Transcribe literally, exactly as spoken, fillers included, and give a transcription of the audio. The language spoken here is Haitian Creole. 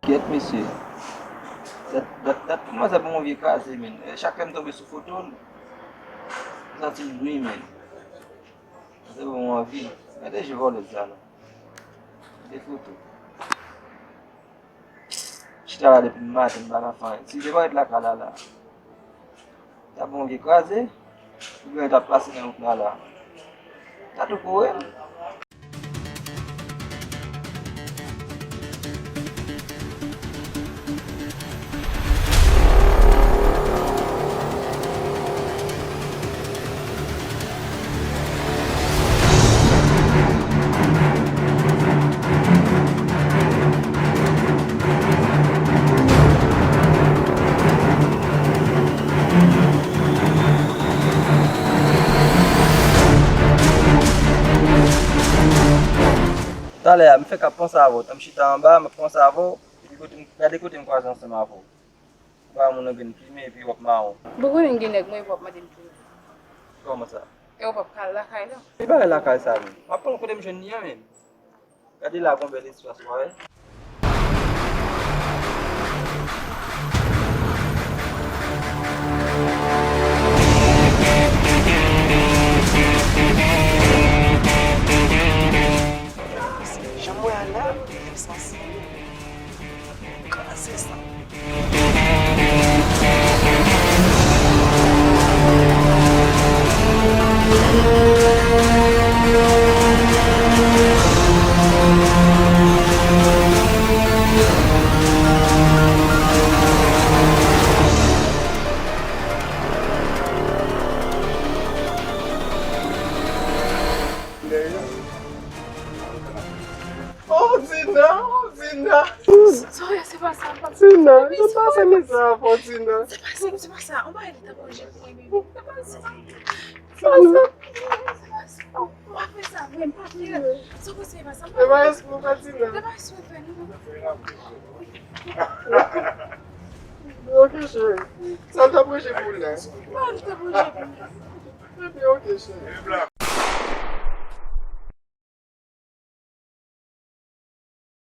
Yèt mesye. Dat, dat, dat kòmanse ban m anvi kraze, men. E, chak lè m tonbe sou foto l, m santi m gri, men. Sa ban m anvi. Gade je vòlè sa, non. Gade foto. Chita la depi maten, m pa ka fè anyen. Si li te parèt lakay la, la, ta bon vye kraze, oubyen li ta pase nan wout la, la. Ta tou kore m. Talè a, m fèk ap panse avè w. Tan m chita anba, m ap panse avè w. Epi kote m, gade kote m kwaze ansanm avè w. Ou pa moun nan gen plimen epi w ap mawon. Bon, konnen m gen nèg mwen epi w ap mande m plimen. Kòman sa? E w p ap ka al lakay la? Ki bagay lakay sa menm? M ap pran kote m jwenn li an menm. Gade la gon bèl espas, ou pa wè? Jan m wè a la, espas. Kraze sa. Oh, Dina, oh, Dina. Sorry, se pa sa, pa sa. Dina, se pa sa, mizè avè w, Dina. Se pa sa, se pa sa. On bagay li t ap manje pou mwen, baby. Se pa sa. Se pa sa. Se pa sa. Oh, pa fè sa, vre, pa fè. Sa w panse, se pa sa. Se pa espre, pa Dina. Se pa espre, non. Ok, cheri. Sa l t ap manje pou ou la? Pa l t ap manje pou mwen. Ebyen, ok, cheri.